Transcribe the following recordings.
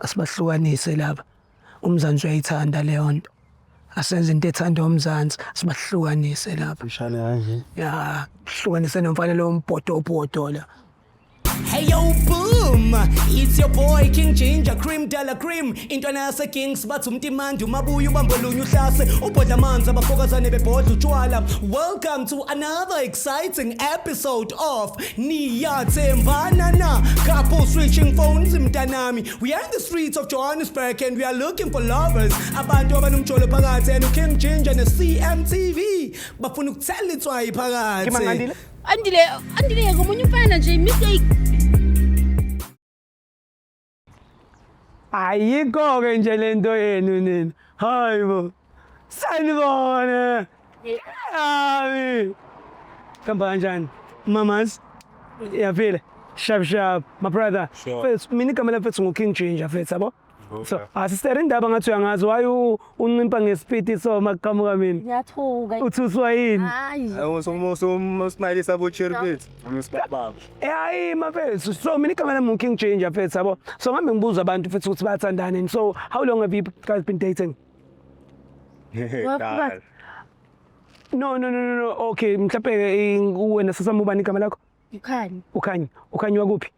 Asibahlukanise laba. UMzansi uyayithanda leyo nto. Asenze into ethandwa uMzansi, sibahlukanise lapha. Mshane kanje. Ya, hlukanise nomfana lo mbhodobhodo la. Hey yo boom, it's your boy King Ginger Cream Della Cream. Intwana yase Kings bathi umtimandi umabuya ubambo lunye uhlase ubhodla amanzi abafokazane bebhodla utshwala. Welcome to another exciting episode of Niyathembana na Couple switching phones mntanami. We are in the streets of Johannesburg and we are looking for lovers. Abantu abanomjolo phakathi and King Ginger ne CMTV bafuna ukuthela itswayi phakathi. Kimangandile? Andile, Andile ngomunye umfana nje mistake. Ayikho ke nje lento yenu nina. Hayibo. Sanibona. Yami. Kamba kanjani? Mamas. Yaphila. Sharp sharp, my brother. Sure. Mfethu, mina igama lami mfethu ngu-King Ginger mfethu yabo. So, asister indaba ngathi uyangazi why uncimpa ngespeed so makuqhamuka mina. Ngiyathuka. Uthuswa yini? Hayi. Somusmayilisa bo-cherry pit. Baba. Hayi mafethu. So mina igama lami ngu-King Ginger mfethu yabo. So ngambe ngibuza abantu mfethu ukuthi bayathandana yini. So how long have you guys been dating? Wafuka. No no no no no. Okay, mhlawumbe wena sasami ubani igama lakho? Ukhani. Ukhanyi. Ukhanyi wakuphi?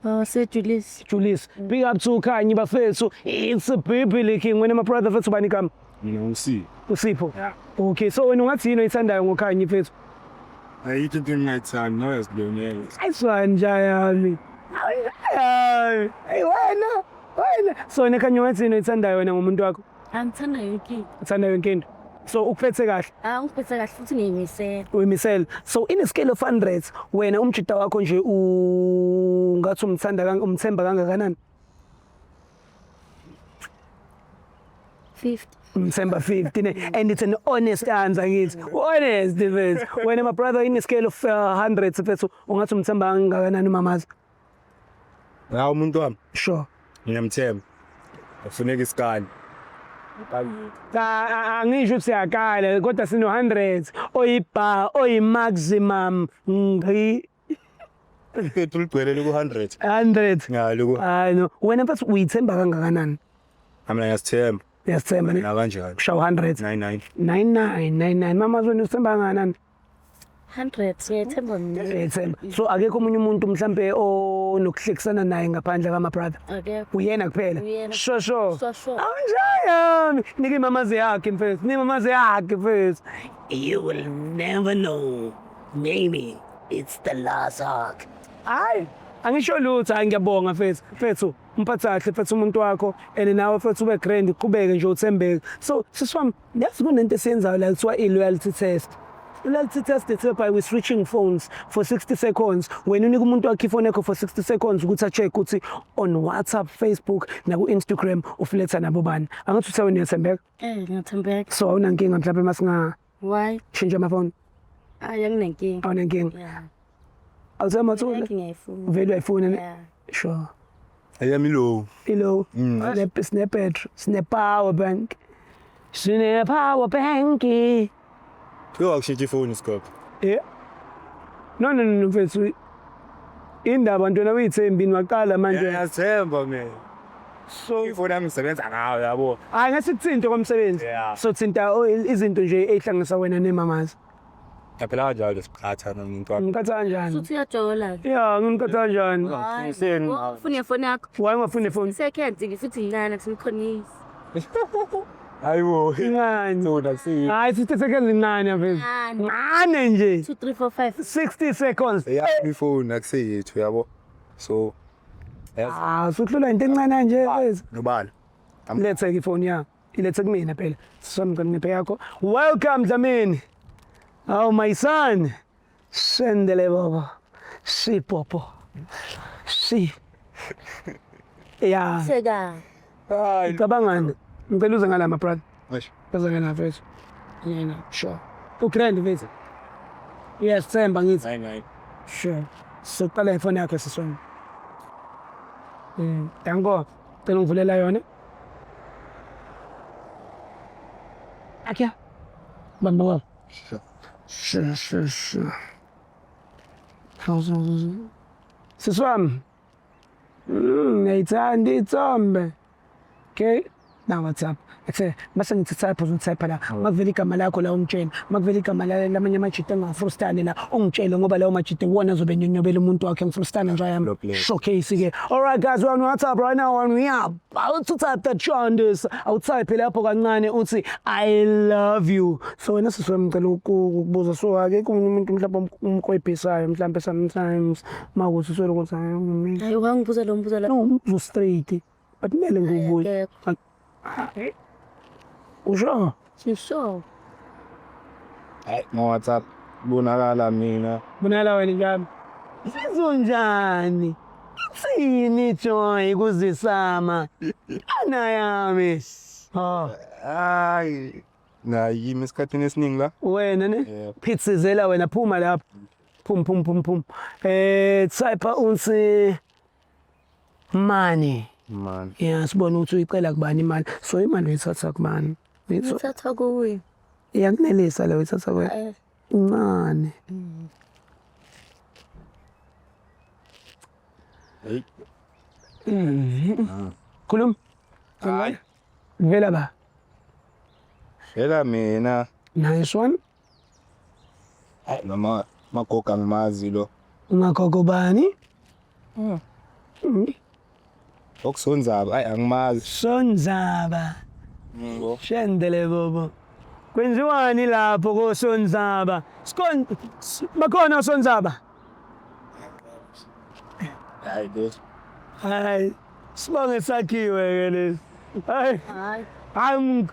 Wasejulis. Julius. Big up to Ukhanyi bafethu. It's a baby king. Wena my brother mfethu ubani igama? Mina usi. Usipho. Okay, so wena ungathi yini oyithandayo ngoKhanyi mfethu? Ayikho into engingayithandi nawe yazibonela. Ayiswa nja yami. Hayi, hey wena. Wena. So wena Khanyi ungathi yini oyithandayo wena ngomuntu wakho? Angithanda yonke into. Uthanda yonke into. So ukuphethe kahle. Ah, ngiphethe kahle futhi ngiyimisela. Uyimisela. So in a scale of 100 wena umjita wakho nje ungathi umthanda umthemba kangakanani? 50. Umthemba 50 ne and it's an honest answer ngithi. Honest mfethu. Wena my brother in a scale of 100 mfethu ungathi umthemba kangakanani umamazi? Hawu umuntu wami Sure. ngiyamthemba. Afuneka isikali. Cha angisho ukuthi siyakala kodwa sino 100 oyibar oyi maximum ngqi Mfethu ligcwele liku-100. 100. Ngalo ku. Hayi no wena mfethu uyithemba kangakanani? Mina ngiyasithemba. Uyasithemba ne? Nakanjani. Kushawa 100. 99. 99 99 mama wena usithemba kangakanani? 100 ngiyethemba mina. Uyethemba. So akekho omunye umuntu mhlambe onokuhlekisana naye ngaphandle kama brother. Akekho. Uyena kuphela. Uyena. Sure sure. Sure, sure. Awunjayami. Nika imamazi yakhe mfethu. Nika imamazi yakhe mfethu. You will never know. Maybe it's the last hug. Hayi, angisho lutho, hayi ngiyabonga mfethu. Mfethu, umphathe kahle mfethu umuntu wakho and nawe mfethu ube grand uqhubeke nje uthembeke. So sisi wami, yazi kunento esiyenzayo la kuthiwa i-loyalty test. I-loyalty test it's by we switching phones for 60 seconds. Wena unika umuntu wakho ifoni yakho for 60 seconds ukuthi a-check ukuthi on WhatsApp, Facebook naku-Instagram ufletha nabo bani. Angathi uthe wena uyathembeka. Eh, ngiyathembeka. So awunankinga mhlawumbe masingashintsha Why? amafoni. Hayi anginenkinga. Awunankinga. Yeah. Awuthemathule. Yonke ngiyayifuna. Vele uyayifuna ne? Yeah. Sure. Ayami low. Ilo sine battery, sine power bank. Sine power bank. Yo akushintsha ifoni isikophe. Yeah. No no no mfethu. Indaba ntwana uyithembini waqala manje. Ngiyazithemba mina. So Ifoni yami ngisebenza ngayo yabo. hayi ngesikuthinte komsebenzi. Yeah. So thinta izinto nje ezihlanganisa wena nemamazi. Phela kanjalo siqhatha nomuntu wami. Ngikhatha kanjani? Futhi uyajola. Yeah, ngikhatha kanjani? Hayi. Ufuna ifoni yakho. Why ungafuni ifoni? Second futhi ngincane kusimkhonisi. Hayibo. Incane. Sona si. Hayi 60 seconds incane mfethu. Incane. Incane nje. 2 3 4 5. 60 seconds. Eyami ifoni akuseyethu yabo. So yazi Ah, usuhlulwa into encane nje mfethu. nobala. Lethe ifoni ya. Ilethe kumina phela. Sisami ngicela ngiphe yakho. Welcome Dlamini. Oh my son. Sendele baba. Si popo. Si. Ya. Seka. Hayi. Cabangani. Ngicela uze ngala my brother. Eish. Uze ngala mfethu. Yena, sure. Ugrand mfethu. Yes, Themba ngithi. 99. Sure. Soqala ifoni yakho siswami. Danko. Cela ungivulela yona. Akya. Bamba baba. Sure. Sure, sure, sure. Siswami. Ngiyayithanda ithombe. Okay. Now WhatsApp. Ethe mase ngithi type uzotype la. Makuvela igama lakho la ungitshela. Makuvela igama la lamanye amajita angafrustane la ungitshele ngoba lawo majita iwona azobe nyonyobela umuntu wakhe ngifrustane nje yami. Lovely. Showcase ke. All right guys, we're on WhatsApp right now and we are about to type the chandes. Awutype lapho kancane uthi I love you. So wena sisi wami ngicela ukubuza, so akekho omunye umuntu mhlawumbe umkwebhisayo mhlawumbe sometimes makuthi uswele ukuthi hayi mina. Hayi, wangibuza lo mbuzo la. No, umbuzo straight. But kumele ngiwubuze. Akekho. Usho? Sure. Hayi, ngo-WhatsApp bonakala mina. Bonakala wena njalo. Sizonjani? Ithini Joy kuzisama? Ana yami. Ha, Hayi, nayi yimi esikhathini esiningi la. Wena ne? Yeah. Phithizela wena, phuma lapha. Phum phum phum phum. Type uthi money. Man. Yeah, sibone ukuthi uyicela kubani imali. So imali uyithatha kubani? Ngithatha kuwe. Iyakunelisa le uyithatha kuwe. Eh. Incane. Hey. Khuluma. Hayi. Vela ba. Phela mina. Nice one. Hayi, noma magogo angimazi lo. Ungagogo bani? Okusonzaba, hayi, angimazi. Sonzaba. Shendele bobo. Kwenziwani lapho kosonzaba? Skon bakhona osonzaba? Hayi lo. Hayi, sibonge sakhiwe ke lesi. Hayi, Hayi. hayi,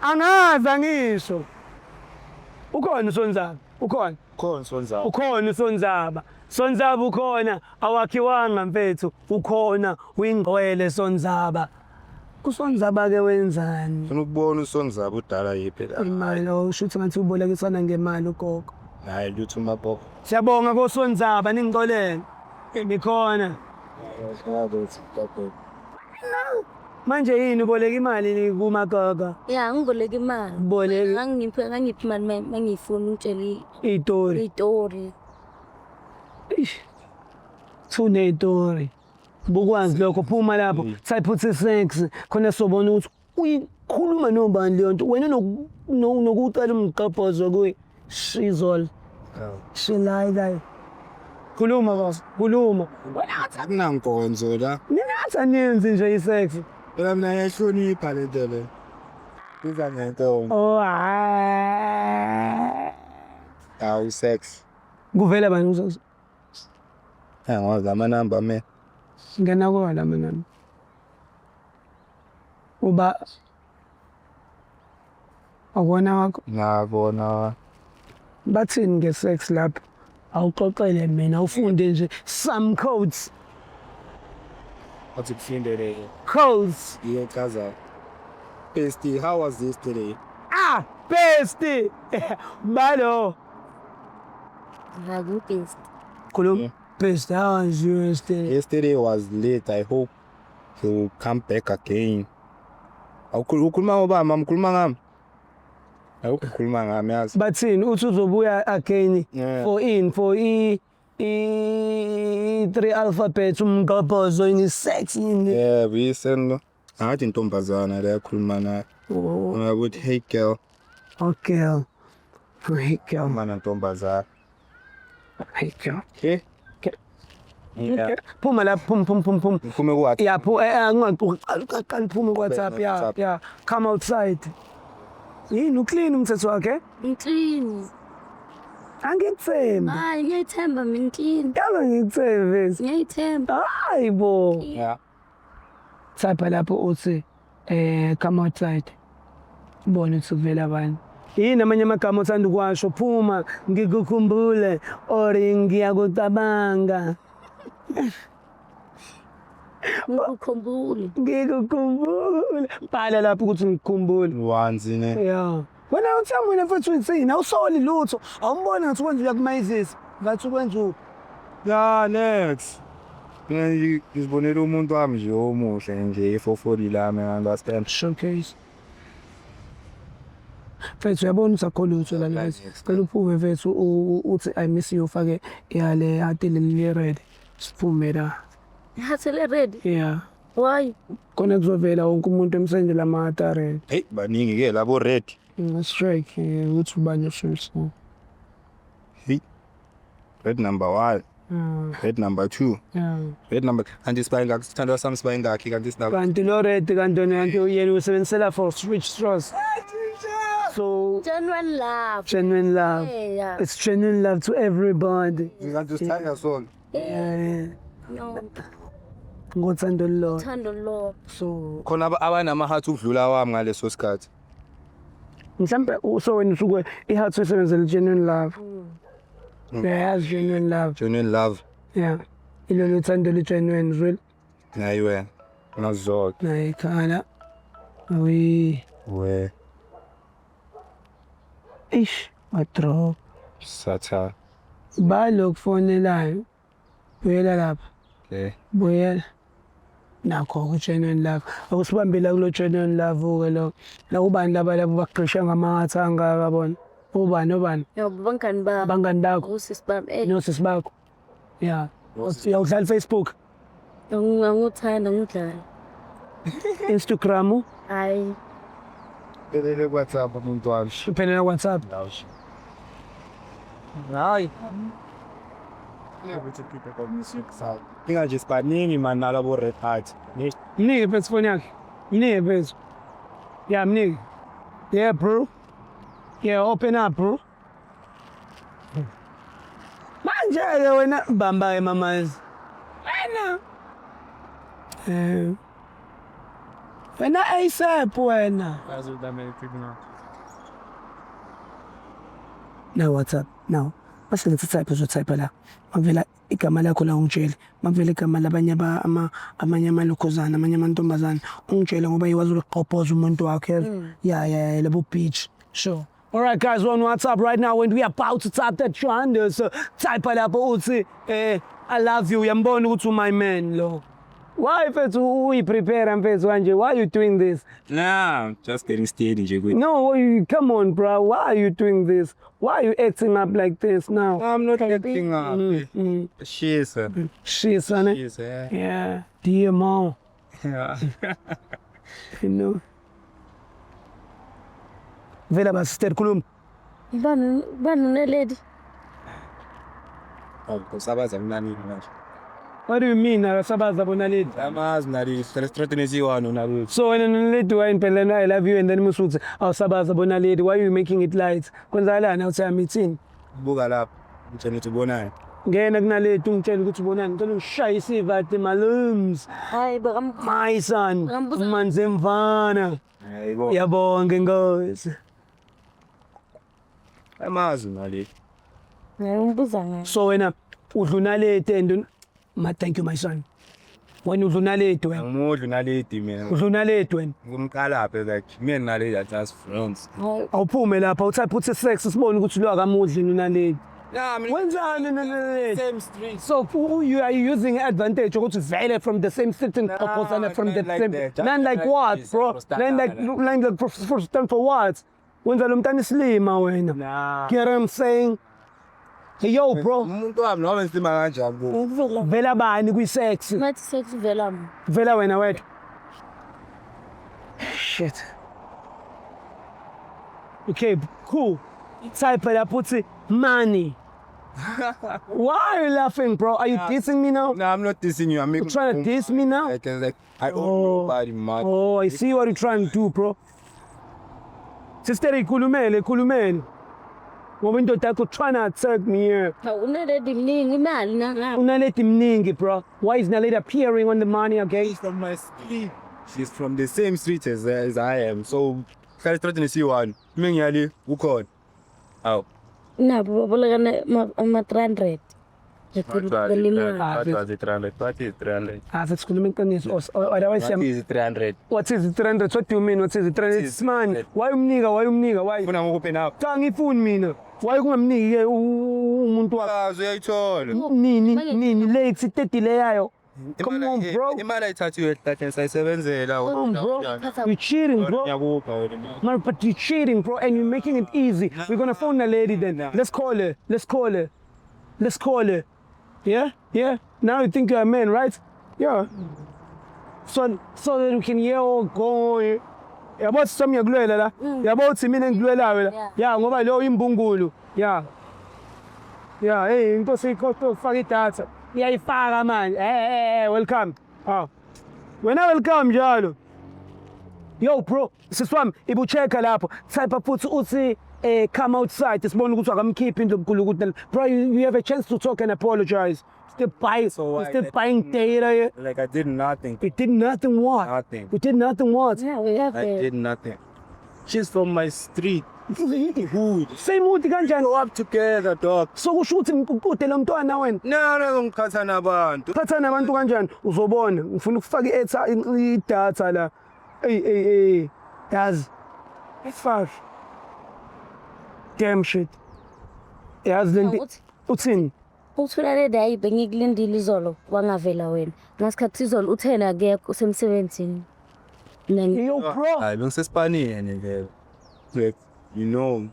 angazi angisho. Ukhona usonzaba? Ukhona. Khona sonzaba. Ukhona usonzaba. Sonzaba ukhona, awakhiwanga mfethu. Ukhona, uyingqwele sonzaba. Usonzaba ke wenzani? Funa ukubona usonzaba udala yiphi la. Imali lo usho ukuthi ngathi ubolekisana ngemali ugogo. Hayi lutho magogo. Siyabonga kosonzaba, ningixolele. Nikhona. Manje yini, uboleka imali kumagogo? Ya, ngiboleka imali. Boleka. Ngangiphi imali mangiyifuna ungitshele Itori. itori. Eish. Thune itori. Bukwazi lokho, phuma lapho. Type uthi sex khona sobona ukuthi uyikhuluma nobani leyo nto. Wena nokucela umgqabhozo kuyi. Shizol. Shilayila. Khuluma boss, khuluma. Wena ngathi Akunankonzo la. nina ngathi aninzi nje i-sex. Phela mina ngiyayihlonipha le nto le. Biza ngentombi. Oh hayi. Hawu, sex. Kuvela bani usex? Angazi amanamba ame. Ngena kuwona mina. Uba awona wakho. Ngabona. Bathini nge-sex lapho? Awuxoxele mina ufunde nje some codes. Wathi kufundele. Codes. Iyachaza. Bestie, how was yesterday? Ah, bestie. Balo. Hayi, best. Khuluma. Best, how was you yesterday? Yesterday was late. I hope he will come back again. Awukhuluma ngoba mama ukhuluma ngami. Awukhuluma ngami yazi. Bathini, uthi uzobuya again? Yeah. For in for i three alphabets umgqobhozo in sex in. Yeah, buyiseni lo. Ngathi intombazana le yakhuluma naye. Oh, Ngakuthi hey girl, okay. Hey girl. Mana ntombazana. Hey girl. Okay. Okay. Yeah. Phuma la, phum phum phum phum. Ngiphume ku Yeah, phu ungaqala uphume ku WhatsApp, yeah. WhatsApp. Yeah, come outside. Yini, uclean umthetho wakhe? Ngiclean. Angikuthembi. Hayi, ngiyayithemba mina, ngiclean. Yazi ngikuthembi. Ngiyayithemba. Hayi bo. Yeah. Type lapho uthi come outside. Ubone ukuthi kuvela bani. Yini amanye amagama othanda ukuwasho? Phuma, ngikukhumbule or ngiyakucabanga. Ngikukhumbule. Ngikukhumbule. Bhala lapho ukuthi ngikukhumbule. Wanzi ne. Yeah. Wena uthami wena mfethu uthini? Awusoli lutho. Awumboni ngathi ukwenza uyakumayizisa. Ngathi ukwenza u Ya next. Mina ngizibonela umuntu wami nje omuhle nje ifofoli lami, understand. Showcase. Mfethu, uyabona ukuthi akukho lutho lana mfethu. Cela uphume mfethu, uthi I miss you, ufake yale hati leli red. Siphume la. I-heart le-red. Yeah. Why? Khona kuzovela wonke umuntu emsendela ama-heart a-red. Hey, baningi ke labo red. Strike ukuthi ubani ususa. Hey. Red number 1, red number 2, red number. Kanti sibayingakhi sithandwa sami, sibayingakhi kanti sinako? Kanti lo red, kanti wena, kanti yena usebenzisela for switch straws. So Genuine love. Genuine love. Yeah. It's genuine love to everybody. Kanti usithanda sona. Yeah. No. Ngothando lolodwa. Thando lo. So Khona abanama-heart ukudlula wami ngaleso sikhathi. Mhlambe so wena usuke i-heart uyisebenzele genuine love. Uyayazi genuine love. Genuine love. Yeah. Ilolo thando li-genuine really. Nayi wena. Unazizonke. Nayi ikhala. Awi. We. Ish, wadrop. Satha. Ba lokufonelayo. Buyela lapha. Okay. Buyela. Nakho genuine love. Akusibambela kulo genuine love ke lo. La ubani laba labo bagqisha ngama-heart angaka bona? Ubani obani? Yabo bangani bami. Abangani bakho. Usisi bami. Nosisi bakho. Yeah. Uyawudlala Facebook, Angikuthanda ngidlala. Instagram, Hayi. Pelele ku-WhatsApp umuntu wami. Uphelela WhatsApp. Hayi. Inga nje sibaningi mani nalabo red heart. Mnike mfethu phone yakhe. Mnike mfethu. Yeah, mnike. Yeah, bro. Yeah, open up, bro. Manje ke wena bamba ke mamazi. Wena. Wena ASAP wena. Now WhatsApp. Now. Bese ngithi type, uzotype la. Makuvela igama lakho la ungitshele. Makuvela igama labanye aba amanye amalokhuzana, amanye amantombazane ungitshele ngoba yiwazi ukuqophoza umuntu wakho yezwa. Yeah, labo bitch. Sure. All right guys, we're on WhatsApp right now and we are about to type that 200. So type lapho uthi I love you. Uyambona ukuthi my man lo. Why mfethu uyi-prepare mfethu kanje? Why are you doing this? Nah, just getting steady nje kuyi. No, come on bro. Why are you doing this? Why are you acting up like this now? I'm not acting up. Shisa. Shisa ne? Shisa, yeah. Yeah. Dear mom. Yeah. You know. Vela ba sister khuluma. Bani uneledi? Oh, kusabaza mnani manje. What do you mean akasabaza bona lady? Amazi naleli sihlala estradini esiyi-one unaleli. So wena nolady wine phela I love you and then musuthi awusabaza bona lady, why are you making it light? Kwenzakalani awuthi ithini? Buka lapha. Ngitshela ukuthi ubonani. Ngena kunalady ungitshela ukuthi ubonani, ngicela ungishayise isivati malums. Hayi bekam My son, Ngambuza- manze mfana. Hayibo. Yabonga inkosi. Amazi naleli. Ngiyambuza ngaye. So wena udla unalady and ma thank you my son. Wena udla unalady wena. Angimudli unaledi mina. Udla unalady wena. Ngumqalaphe like me and Naledi are just friends. Hayi. Awuphume lapha utype uthi sex sibone ukuthi lo akamudli unalady. Nah, I mean Wenzani nalady? same street. So you are using advantage ukuthi vele from the same street and proposana from the none like same that. Just none like like what this, bro, for none like none like for stand for what? Wenza lo mntana isilima wena. Nah. Get what I'm saying? Hey yo bro. Umuntu wami noma isilima kanjani bo. Ngivela. Vela bani kwi-sex? Ngathi sex vela mina. Vela wena wedwa. Shit. Okay, cool. Type lapho uthi money. Why are you laughing, bro? Are you dissing me now? No, I'm not dissing you. I'm making You trying to diss me now? Like I owe Oh. nobody money. Oh, I see what you're trying to do, bro. Sister, ikhulumele, ikhulumele. Ngoba indoda yakho trying to attack me here. Hawu uneledi mningi imali nangapha. Unaledi mningi, bro. Why is Naledi appearing on the money again? She's from my street. She's from the same street as I am. So hlala estradini esiyi-one. Uma ngiyale ukhona. Awu. Nabo babolekana ama 300. Ngicela imali. was it 300? What is 300? Ah, sikhuluma iqiniso. Otherwise, What is 300? What is 300? What do you mean? What is 300? It's money. Why umnika? Why umnika? Why? Ufuna ngikuphe nawe? Cha ngifuni mina. Why kungamniki ke umuntu wakho? Azi uyayithola. Nini nini late 30 leyayo. Come on bro. Imali ayithathiwe esihlahleni sayisebenzela. Come on bro. You're cheating bro. Ngiyakupha wena. Man, but you're cheating, bro, and you're making it easy. We're gonna phone the lady then. Let's call her. Let's call her. Let's call her. Yeah? Yeah? Now you think you're a man, right? Yeah. So that we can hear all going. Yabo sisami ngiyakulwela la. Yabo uthi mina engikulwelayo la. Yeah. Yeah, ngoba lo imbungulu. Yeah. Yeah, hey, inkosi ikhohlwe ukufaka idatha. Iyayifaka manje. Eh, welcome. Ah. Wena welcome njalo. Yo bro, sisi wami ibuchecka lapho. Type futhi uthi come outside, sibone ukuthi akamkhiphi indlu ukuthi bro, you have a chance to talk and apologize. Still buying, So why still that- buying data. Yeah. Like I did nothing. We did nothing what? Nothing. We did nothing what? Yeah, we have I it. did nothing. She's from my street. Hood. Same hood kanjani? Grow up together, dog. So kusho ukuthi ngikude lo mntwana wena. No, no, ngikhatha nabantu. Phatha nabantu kanjani? Uzobona. Ngifuna ukufaka i-airtime, idatha la. Ey ey ey. Yazi. Fuck. Damn shit. Yazi lento. Uthini? Uthulale hayi, bengikulindile izolo, wangavela wena. Ngasikhathi izolo uthena akekho, usemsebenzini. Mina Yo bro, Hayi, bengisespanini vele. Like, you know.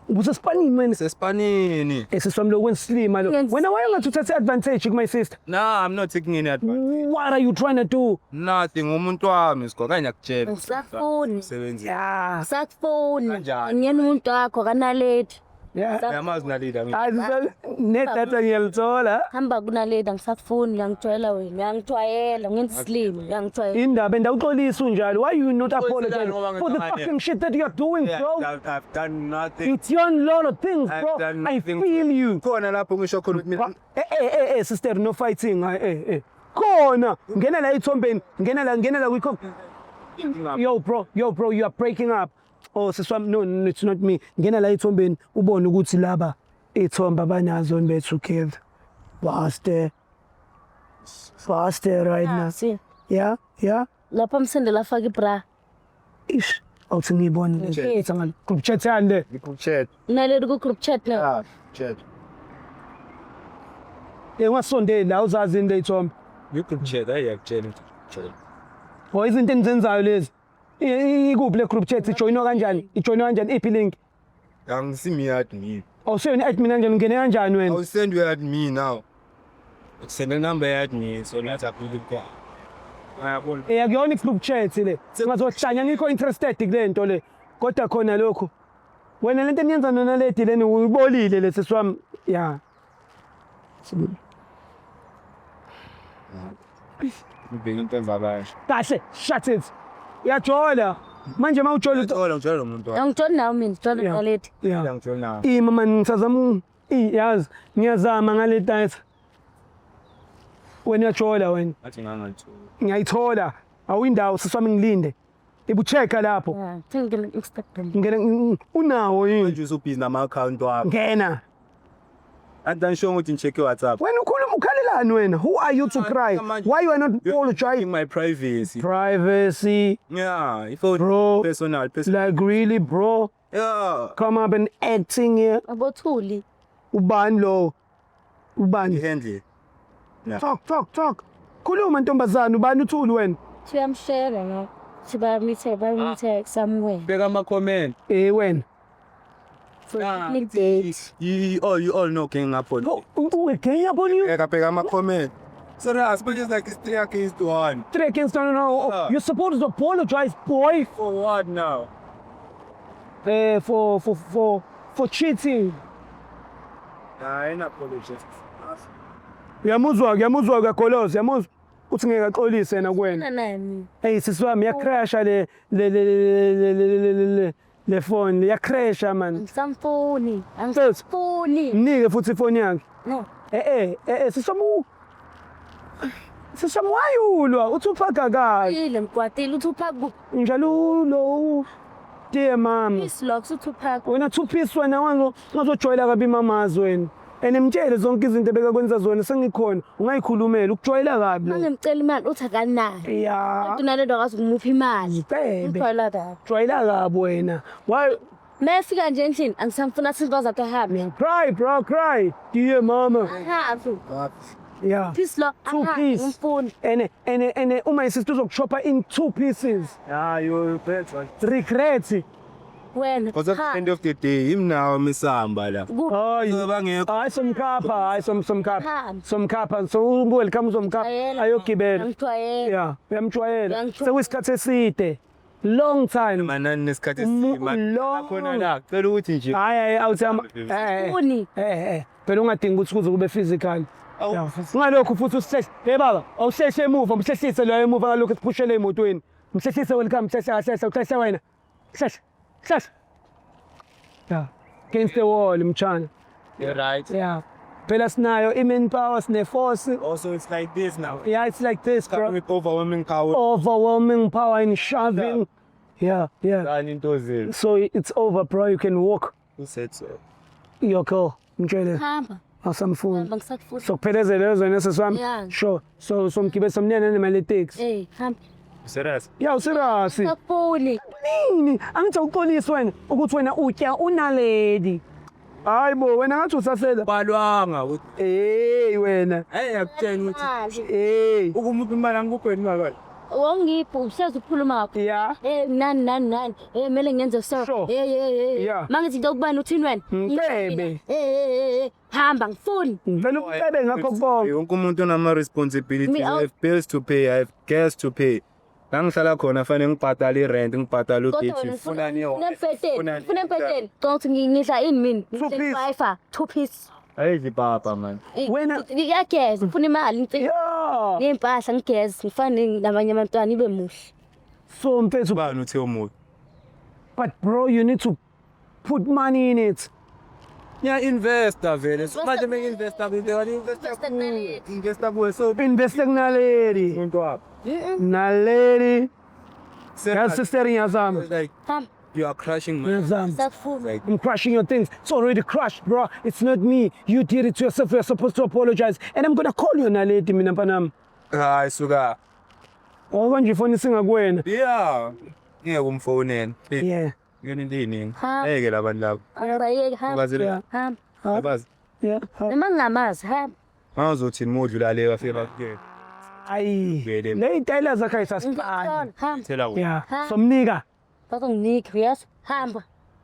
Ubusespanini wena. Sespanini. Esiswami lo kwensilima lo. Wena why ungathi uthathe advantage ku my sister? Nah, I'm not taking any advantage. What are you trying to do? Nothing. Umuntu wami sigoka ngiyakutshela. Ngisafuni. Sebenzi. Yeah. Ngisakufuni. Kanjani? Ngiyena umuntu wakho kanaledi. Yeah. Uyamazi nalida mina. Hayi nedatha ngiyalithola. Hamba kunaledi, angisakufuni, uyangijwayela wena. Uyangijwayela, ngenza isilima, uyangijwayela. Indaba endawuxolisa unjalo. Why you not Uxoliselani apologize ngoba for the ngicabanga fucking shit that you are doing, bro? I've done nothing. It's your lot of things, I've bro. done I nothing. feel you. Khona lapho ngisho khona ukuthi mina Eh, sister, no fighting. Eh. Khona, ngena la ethombeni, ngena la kwi. Yo bro, yo bro, you are breaking up. Oh siswami, no, no, it's not me. Ngena la ethombeni ubone ukuthi laba ithombe abanazo be together. Faster. Faster right now. See, Yeah. lapha msendela afake ibra. Ish, awuthi ngiyibone le. Ithi ngale. Group chat yani le. Group chat. Naledi ku group chat na. Ah, chat. Eh, ungasondeli la, uzazi into eyithombe. Group chat, hayi yakutshela. Chat. Oh, izinto enizenzayo lezi. Ikuphi le group chat, ijoinwa kanjani? Ijoinwa kanjani? Iphi link? Angisimi admin. Awuseyona admin kanjani? Ungene kanjani wena? I will send you admin now. Send the number admin so let's upload it. Ayabona. Eh, akuyona i-group chat le. Singazohlanya, ngikho interested kule nto le. Kodwa khona lokho. Wena lento eniyenza nona lady leni uyibolile lesi swami. Yeah. Ngibheka into enzakalayo. Kahle, shut it. Uyajola. Manje mawujola Ngithola ngithola lo muntu wakho. Angijoli nawe mina, ngijole naledi. Yeah. Ngithola nawe. Ima man, ngisazama yazi ngiyazama ngale data. Wena uyajola wena. Athi ngangalithola. Ngiyayithola. Awuyindawo siswami, ngilinde. Ibuchecka lapho. Yeah, ngene Instagram. Ngena unawo yini? Manje usubhizi nama account wakho. Ngena. Anti angisho ukuthi ngicheck WhatsApp. Wena ukhuluma ukhalelani wena? Who are you to cry? Why you are not apologizing? My privacy. Privacy. Yeah, if Bro. Personal, personal. Like really, bro? Yeah. Come up and acting here. Abothuli. Ubani lo? Ubani? Handle. Yeah. Talk, talk, talk. Khuluma ntombazana, ubani uthuli wena? Siyamshare no. Sibamithe somewhere. Bheka ama comment. Eh wena. For picnic date. You all know gang up on. Oh, gang up on you? Bheka bheka ama comment. Serious, but it's like it's 3 against 1. 3 against 1, no. Yeah. You're supposed to apologize, boy. For what now? For cheating. Nah, I ain't apologize. Uyamuzwa, uyamuzwa uyagoloza, uyamuzwa. Uthi ngeke axolise yena kuwena. Nani? Hey sisi wami, iyacrasha le phone, iyacrasha man. Angisamfuni. Mfethu. Angisafuni. Mnike futhi ifoni yakhe. No. Eh, siswami wayulwa uthi uphaka kahle. Ile mkwatile uthi uphaka. Njalo lo dear mama. Peace locks uthi uphaka. Wena two piece wena, wanzo ungazojwayela kabi mamazi wena. And mtshele zonke izinto ebekakwenza zona sengikhona, ungayikhulumela ukujwayela kabi lo. Mangimcela imali uthi akanayo. Ya. Uthi nalento akazi ukumupha imali. Bebe. Ngijwayela kabi. Jwayela kabi wena. Why Mayefika nje endlini angisamfuna, athi into zakhe ahambe. Cry bro, cry. Dear mama. Ahambe. Yeah. Peace lock. Two piece. Ngimfuni. And uma sister uzokuchopha in two pieces. Yeah, you better. Regret. Wena. Because at the end of the day, him nawe misamba la. Hayi. Bangekho. Hayi, somkhapha, hayi, somkhapha. Hamba. Somkhapha, so welcome, uzomkhapha Jwayela. ayogibela. Ngijwayela. Yeah, uyamjwayela. Uyangijwayela. Sekuyisikhathi eside. Long time. Manani nesikhathi esima. Long. Khona la, cela ukuthi nje. Hayi, hayi, awuthi ama eh. Ufuni. Eh, phela ungadingi ukuthi kuze kube physical. Awu. Yeah. Ungalokhu futhi usihlehle. Hey baba, awuhlehle emuva, umhlehlise lo emuva ngalokhu siphushele emotweni. Mhlehlise, welcome, mhlehle, ahlehla, uhlehla wena. Hlehla. Hlehla. Yeah. Against the wall, mchana. You're right. Yeah. Phela sinayo i-manpower, sine-force. Also, it's like this now. Yeah, it's like this, bro. With overwhelming power. Overwhelming power and shoving. Yeah. Dani into zethu. So it's over, bro. You can walk. Who said so? Your girl. Mtshele. Hamba. Awusamfuni. Hamba, ngisakufuna. Sokuphelezela ezweni, seswami. Yeah. Sure. So somgibe, somnene nemali yeteksi. Eh, hamba. Serious? Yeah, userious. Ngisakufuni. Nini? Angithi awuxolisi wena ukuthi wena utya unaledi. Hayi bo, wena ngathi usasela. Balwanga. Hey wena. Hey, yakutshela ukuthi Mali. Hey. ukumuphi imali angikuphe imali. Wawungiphi uhlezi ukhuluma ngakho. Yeah. Eh, nani nani nani. Eh, kumele ngenze so. Sure. Eh, eh, eh. Yeah. Mangithi into kubani, uthini wena? Ngicebe. Eh, eh, eh. Hamba, ngifuni. Ngivela ukucebe ngakho konke. Wonke umuntu unama responsibilities. Me, I have bills to pay, I have gas to pay. La ngihlala khona fanele ngibhadale i-rent, ngibhadale Kodwa ugesi. wena Ufuna ufuna empeteni. Ufuna empeteni. Cela ukuthi ngidla ini mina? Two piece. Five, two piece. Ayidli papa man. Wena- Ngiyageza, ngifuna imali ngicela. Yeah. Ngempahla ngigeze, ngifane nabanye abantwana ibe muhle. So mfethu, Ubani uthe umubi? But bro, you need to put money in it. Ngiya-investa vele. So manje mengi-investa kuwe, investa kuwe. Investa kuwe so Investe kunaledi. umuntu wakho. Naledi. Yazi sister, ngiyazama. Like Hamba. you are crushing my Ngiyazama. Sakufuna. like I'm crushing your things. It's already crushed, bro. It's not me. You did it to yourself. You're supposed to apologize. And I'm gonna call you naledi mina mpanami. Hayi suka. Oh, konje ifoni singakuwena. Yeah. Ngeke umfonele. Yeah. Ngene into eyiningi. Ha. Ngeke labantu labo. Angiyeki, hamba. Ubazi Yeah. Hamba. Abazi. Yeah. Noma ngingamazi, hamba. Mawuzothini modlula le bafike bakuyena. Ayi. Vele. Le intayela zakhe ayisasifani. Ngiyakuthola, hamba. Thela kuwe. Yeah. Ha. Somnika. Bazonginika, uyezwa? Hamba.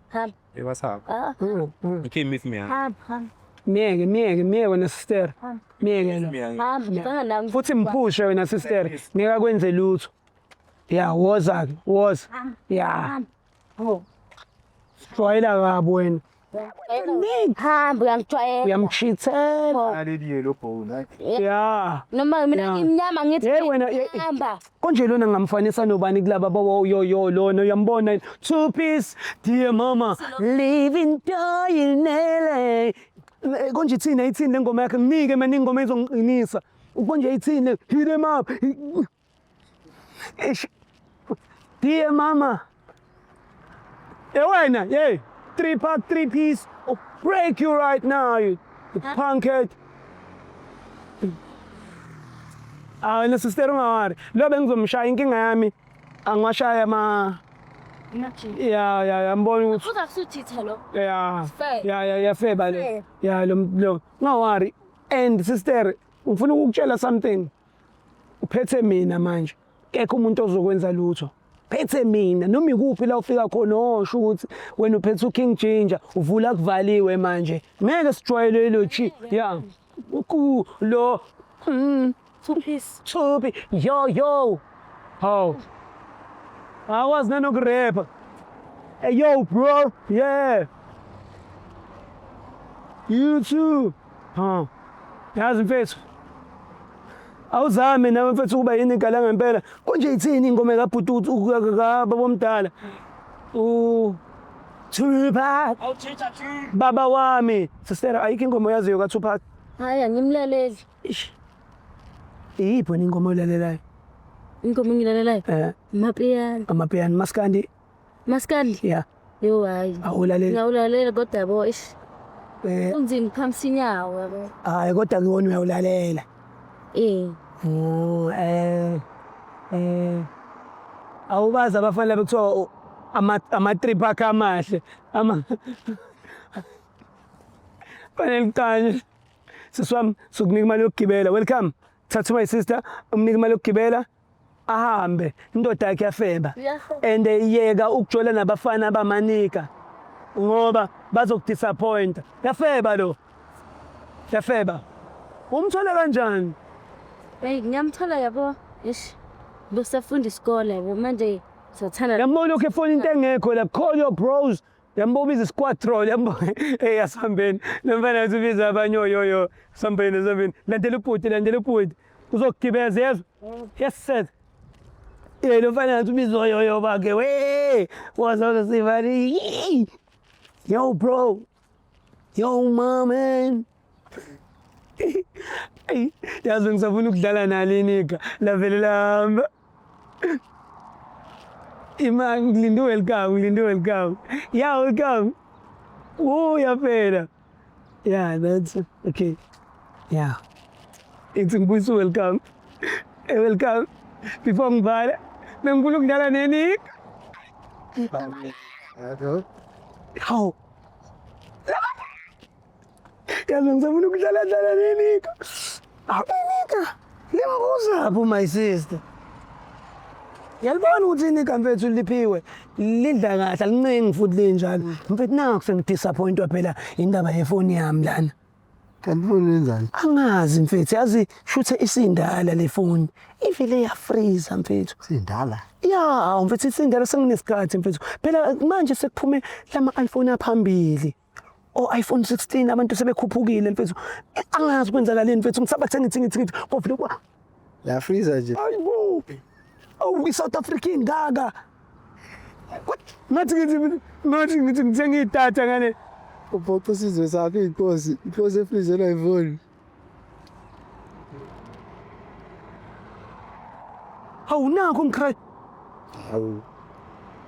Hamba. Ebasapha. Ah, You came with me. Huh? hamba, hamba. Miyeke, miyeke, miyeke wena sister. Miyeke lo. Hamba, ngicanga nami. Futhi mphushe wena sister. Ngeke akwenze lutho. Yeah, woza ke, woza. Yeah. Oh. Jwayela kabi wena. Hamba, uyangijwayela. Uyamchithela. Naleli yellow bone. Hayi. Yeah. Noma mina Yeah. ngimnyama ngithi Hey wena, hamba. Konje lona ngamfanisa nobani kulaba bawo yo yo lona uyambona, two piece, dear mama, living dying nele. Konje ithini, ithini le ngoma yakhe? Nginike mina ingoma ezongiqinisa. Konje ithini? Hit him up. Eish. Dear mama. Eh wena, hey, three pack, three piece. I'll break you right now, you punkhead. Ah, wena sister, ungawari. Lo bengizomshaya, inkinga yami angiwashaya ama ya yambona ukuthi Futhi akusuthitha lo. Ya. Fair. Ya, feba le. Fair. Ya, lo ungawari. And sister, ngifuna ukukutshela something. Uphethe mina manje. Kekho umuntu ozokwenza lutho. Phethe mina noma ikuphi la ufika khona, osho ukuthi wena uphethe uKing Ginger, uvula kuvaliwe manje. Ngeke sijwayele lo chi. Ya. Ku lo Two piece. Thupi, yo yo. How? Awazi nanokurepha. Hey yo bro, yeah. You too. Huh. Yazi mfethu. Awuzame nawe mfethu ukuba yini igala ngempela. Konje ithini ingoma kaBhutu kababa omdala? U Tupac. Baba wami. Sister, ayikho ingoma oyaziyo kaTupac? Hayi, angimlaleli. Ish. Iyiphi wena ingoma oyilalelayo? Ingoma engilalelayo. Eh, Amapiano. Amapiano, maskandi. Maskandi. Yeah. Yo hayi. Awulaleli. Ngiyawulalela kodwa yabo ish. Eh, Kunzima ukuphamisa inyawo yabo. Hayi, kodwa kuwona uyawulalela. Eh. Oh, awubazi abafana bekuthiwa ama three pack amahle. Ama Fanele kanye. Sisi wami, sokunika imali yokugibela. Welcome. Thatha my sister, umnika imali yokugibela. Ahambe indoda yakhe yafeba. Uyafeba. And yeka ukujola nabafana abamanika ngoba bazokudisappointa. Yafeba lo. Yafeba. Umthola kanjani? Hey, ngiyamthola yabo. Ish. Besafunda isikole yabo manje sathanda. Yambona lokhu efona into engekho la call your bros. Yambo ubiza squadron yambo hey asihambeni. Lo mfana uthi ubiza abanye oyoyo sambeni sambeni. Landela ubhuti landela ubhuti. Uzokugibeza yezwa. Yes sir. Eh lo mfana uthi ubiza oyoyo bakhe we. Wazoke sivali. Yo bro. Yo my man. Eyi, yazi ngisafuna ukudlala nalo inika lavele lahamba. Ima ngilinde welcome, ngilinde welcome. Yeah, welcome. Oh, yaphela. Yeah, that's okay. Yeah. Ithi ngibuyisa welcome. Eh welcome. Before ngibhala, bengifuna ukudlala nenika. Hawu. Yazi ngisafuna ukudlala dlala nenika. Awu inika. Limbuza pho my sister. Ngiyalibona ukuthi inika mfethu liphiwe. Lidla kahle alincengi futhi linjalo. Mfethu nakho sengidisappointwa phela indaba yefoni yami lana. Kanti ifoni yenzani? Angazi mfethu yazi shuthe isindala le foni. Ivele yafreeza mfethu. Sindala. Ya mfethu isindala senginesikhathi mfethu. Phela manje sekuphume lama iPhone aphambili. O iPhone 16 abantu sebekhuphukile mfethu. Angazi kwenzakaleni mfethu ngisaba kuthenga ngithi ngithi ngithi kovele kwa La freezer nje. Hayibo. Awu iSouth African ngaka. What? Ngathi ngithi ngathi ngithi ngithenga idatha ngale. Uphoqa isizwe sakho inkosi. Inkosi efrizelwa ifoni. Hawu nakho ngicry. Hawu.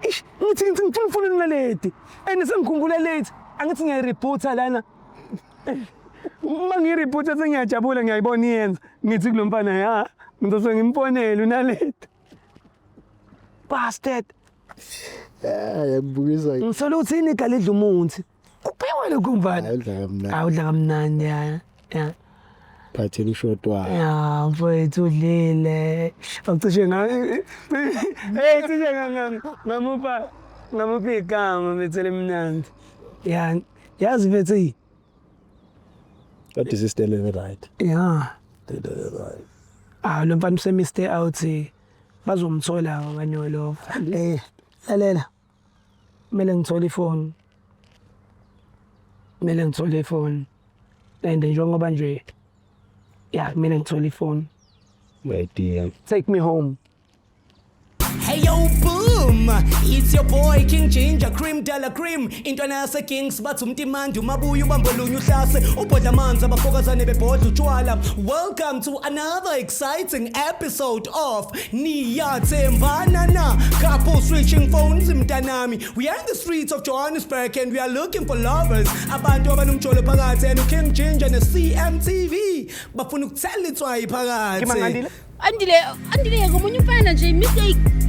Ish ngithi ngithi ngifuna ufuna naleti. And sengikhumbula late. Angithi ngiyayireboota lana. Uma ngiyireboota sengiyajabula ngiyayibona iyenza. Ngithi kulo mfana ya ngizose ngimfonele unaleti. Bastard. Eh yabukisa. Ngisola ukuthi inika lidla umuthi. Kuphiwe lokhu mfana. Hayi udla kamnandi. Awudla kamnandi ya. Ya. Phathela ushoti wakhe. Ya mfowethu udlile. Awucishe nga Hey cishe ngamupha ngamupha igama mfethu lemnandi. Ya yazi mfethu Kodwa isister le right. ya Le right. ah lo mfana usemiste out bazomthola abanye lo. Eh lalela. Kumele ngithole ifoni. Kumele ngithole ifoni. And njengoba nje ya kumele ngithole ifoni. Uyayidinga. Take me home. Hey yo boom, it's your boy King Ginger Cream Della Cream. Intwana yase Kings bathi umtimandi umabuya ubambolunye uhlase ubhodla amanzi abafokazane bebhodla utshwala. Welcome to another exciting episode of Niyathembana na Couple Switching Phones mntanami. We are in the streets of Johannesburg and we are looking for lovers. Abantu abanomjolo phakathi and King Ginger ne CMTV bafuna ukuthela itswayi phakathi. Ngimangandile. Andile, Andile ngomunye umfana nje mistake.